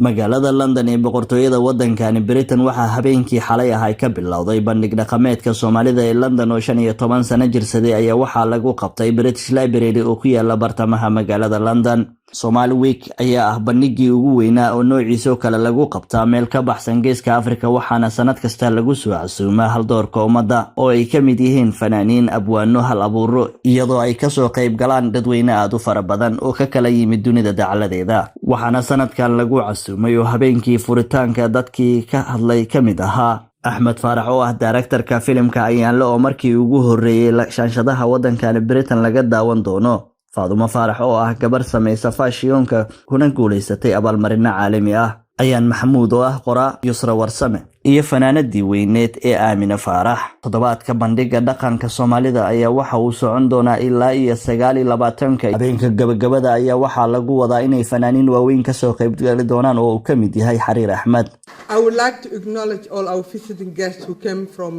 Magaalada London ee boqortooyada wadankani Britain waxaa habeenkii xalay ah ay ka bilowday bandhig dhaqameedka Soomaalida ee London oo 15 sano jirsaday ayaa waxaa lagu qabtay British Library oo ku yaala bartamaha magaalada London. Somali Week ayaa ah bandhigii ugu weynaa oo noociisoo kale lagu qabtaa meel ka baxsan Geeska Afrika, waxaana sanad kasta lagu soo casuumaa haldoorka ummadda oo ay ka mid yihiin fanaaniin, abwaano, hal abuuro, iyadoo ay kasoo qayb galaan dadweyne aada u fara badan oo ka kala yimid dunida dacaladeeda. Waxaana sanadkan lagu casuumay oo habeenkii furitaanka dadkii ka hadlay ka mid ahaa Axmed Faarax oo ah directorka filimka Ayaanle oo markii ugu horreeyey shaanshadaha waddankani Britain laga daawan doono, Faadumo Faarax oo ah gabar samaysa fashionka kuna guulaysatay abaalmarino caalami ah, Ayaan Maxamuud oo ah qoraa, Yusra Warsame iyo fanaanadii weyneed ee Aamine Faarax. Toddobaadka bandhiga dhaqanka Soomaalida ayaa waxa uu socon doonaa ilaa iyo 29-ka. Habeenka gabagabada ayaa waxaa lagu wadaa inay fanaaniin waaweyn kasoo qaybgali doonaan oo uu ka mid yahay Xariir Axmed. I would like to acknowledge all our visiting guests who came from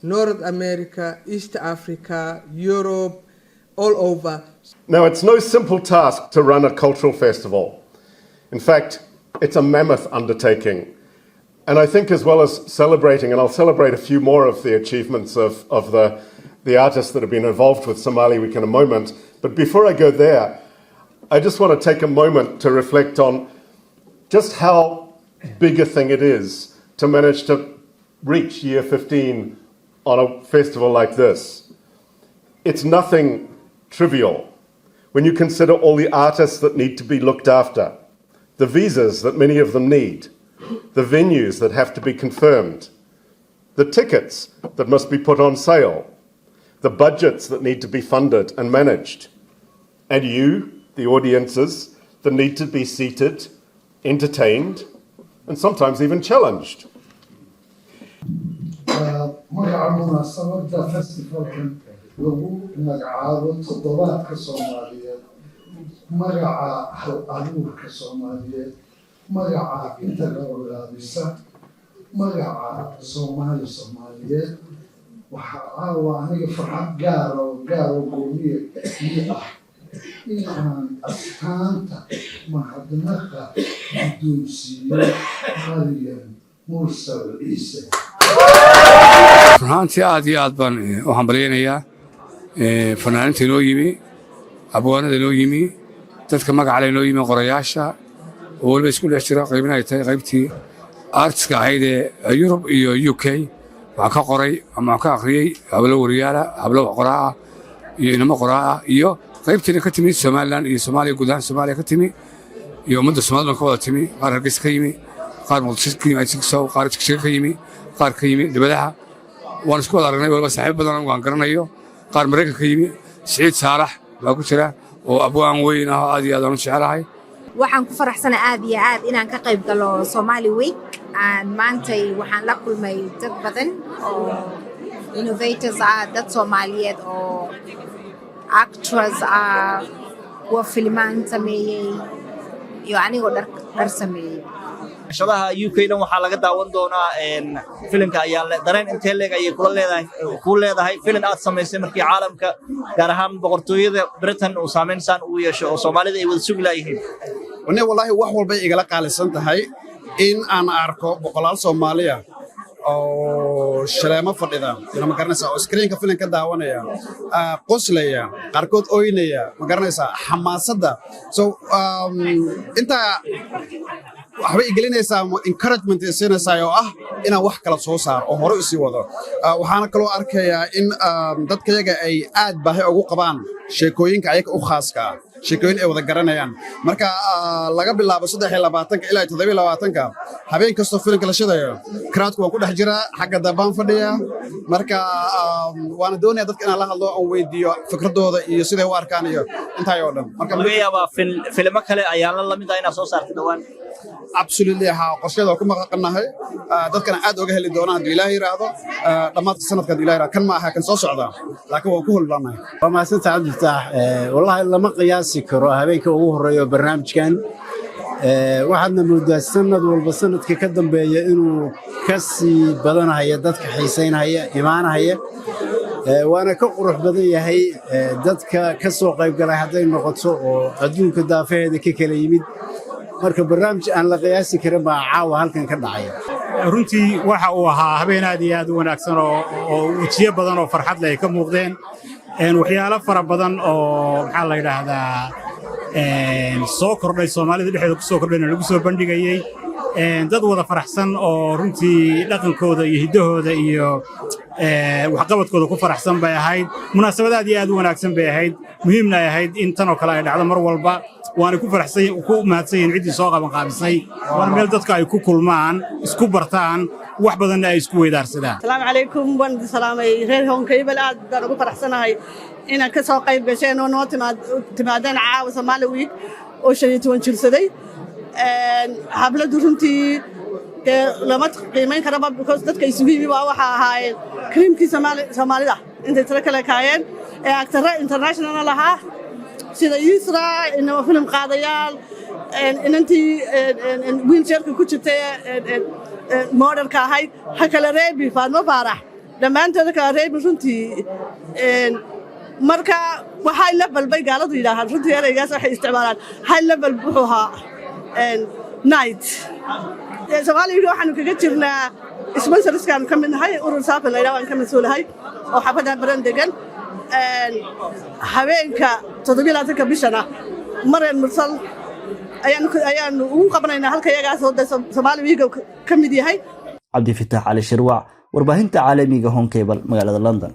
North America, East Africa, Europe, all over. Now, it's no simple task to run a cultural festival. In fact, it's a mammoth undertaking. And I think, as well as celebrating, and I'll celebrate a few more of the achievements of the artists that have been involved with Somali Week in a moment. But before I go there, I just want to take a moment to reflect on just how big a thing it is to manage to reach year 15 on a festival like this. It's nothing trivial when you consider all the artists that need to be looked after, the visas that many of them need, the venues that have to be confirmed, the tickets that must be put on sale, the budgets that need to be funded and managed, and you, the audiences, that need to be seated, entertained, and sometimes even challenged. Magaca munaasabadda festivalkan lagu magacaabo Toddobaadka Soomaaliyeed, magaca hal abuurka Soomaaliyeed, magaca inta gabagaabisa, magaca Soomaali Soomaaliyeed, waxaa caawa aniga farxad gaara oo gaar oo gooniya ii ah in aan astaanta mahadnaqa guddoonsiiyo Maryan Mursal Ciise. Run ahaantii, aad iyo aad baan u hambalyaynayaa fanaaniinta inoo yimi, abwaanada inoo yimi, dadka magaca le inoo yimi, qorayaasha oo weliba isku dhex jira. Qaybina ay tahay qaybtii artiska ahayd ee Yurub iyo UK. Waxaan ka qoray ama waxaan ka akhriyey hablo wariyaala, hablo wax qoraa ah iyo inamo qoraa ah, iyo qaybtiina ka timi Somaliland iyo Soomaaliya, guud ahaan Soomaaliya ka timi iyo ummadda Soomaalida ka wada timi. Qaar Hargeysa ka yimi, qaar Muqdisho ka yimi, qaar Jigjiga ka yimi, qaar ka yimi dibadaha. Waan isku wada aragnay waliba saaxiib badan waan garanayo. Qaar Maraykanka ka yimi, Siciid Saalax baa ku jira oo abwaan weyn ah oo aad iyo aad aan u jecelahay. Waxaan ku faraxsanay aad iyo aad inaan ka qayb galo Somali Week. Aan maantay waxaan la kulmay dad badan oo innovators ah, dad Soomaaliyeed oo actors ah, kuwa filimaan sameeyey iyo anigoo dhar sameeyey. Shadaha UK dhan waxaa laga daawan doonaa filimka ayaa dareen intee leeg ayay kula leedahay kuu leedahay filin aad samaysay markii caalamka, gaar ahaan boqortooyada Britain, uu saameyn saan ugu yeesho oo Soomaalida ay wada sugi laayihiin? Wane, wallaahi wax walbay igala qaalisan tahay in aan arko boqolaal Soomaaliya oo shaleemo fadhida, ma garanaysaa, oo screenka filim ka daawanaya, qoslaya, qaarkood oynaya, ma garanaysaa, xamaasadda. So intaa waxbay igelinaysaa, encouragement ay siinaysaa oo ah inaan wax kala soo saaro oo hore u sii wado. Waxaana kaloo arkayaa in dadkayaga ay aad baahi ugu qabaan sheekooyinka ayaga u khaaska ah, sheekooyin ay wada garanayaan. Marka laga bilaabo 23-ka ilaa 27-ka, habeen kastoo filimka la shidayo, crowdku waan ku dhex jiraa, xagga dambaan fadhiya. Marka waana doonaya dadka inaan la hadlo oon weydiiyo fikradooda iyo siday u arkaan iyo intaay oo dhan. Marka laga yaabaa filimo kale ayaa la lamid ah inaad soo saarta dhowaan? Absolutely haa, qorsheeda waa ku maqanahay, dadkana aad oga heli doonaan hadduu Ilaah yidhaahdo dhammaadka sanadka, hadduu Ilaah yidhaahdo. Kan ma aha kan soo socda, laakiin waan ku holbanahay. Waa mahadsantaha, Cabdifataax. Wallahi lama qiyaasi karo habeenka ugu horreeya barnaamijkan. Waxaadna moodaa sanad walba sanadka ka dambeeya inuu ka sii badanahaya dadka xiisaynahaya, imaanahaya, waana ka qurux badan yahay dadka ka soo qaybgalay hadday noqoto oo adduunka daafaheeda ka kala yimid. Marka barnaamij aan la qiyaasi karin baa caawa halkan ka dhacaya. Runtii waxa uu ahaa habeen aad iyo aad u wanaagsan oo wejiyo badan oo farxad leh ay ka muuqdeen, waxyaalo fara badan oo, maxaa la yidhaahdaa, soo kordhay, Soomaalida dhexdeeda ku soo kordhayna lagu soo bandhigayey, dad wada faraxsan oo runtii dhaqankooda iyo hiddahooda iyo waxqabadkooda ku faraxsan bay ahayd. Munaasabad aad iyo aad u wanaagsan bay ahayd, muhiimna ay ahayd in tan oo kale ay dhacdo mar walba. Waana ku faraxsan, ku mahadsan yihiin ciddii soo qabanqaabisay. Waana meel dadka ay ku kulmaan, isku bartaan, wax badanna ay isku weydaarsadaan. Asalaamu calaykum, waan idin salaamay reer Horn Cable. Aad baan ugu faraxsanahay inaad ka soo qayb gasheen oo noo timaadeen caawa Somali Week oo 15 jirsaday. Xafladdu runtii dee lama qiimayn karaba, because dadka isugu yimi baa waxa ahaayeen creamkii Soomaalida intay tiro kale kaayeen ee actoro international lahaa sida Yusra, inama filim qaadayaal, inantii wheelchairka ku jirtay modelka ahayd, ha kala reebi, Faadmo Faarax, dhammaantooda kala reebi runtii. Marka high level bay gaaladu yidhaahaan runtii, ereygaas waxay isticmaalaan. High level wuxuu ahaa night. Soomaaliga waxaanu kaga jirnaa sponsorskaanu ka mid nahay, urur saafin la yidhaha waan ka mas-uulahay oo xaafadda baran degan. Habeenka 27-ka bishana Mareen Mursal ayaanu ugu qabanaynaa halka iyagaasoo de Somali Weekga ka mid yahay. Cabdifitaax Cali Shirwac, warbaahinta caalamiga Horn Cable, magaalada London.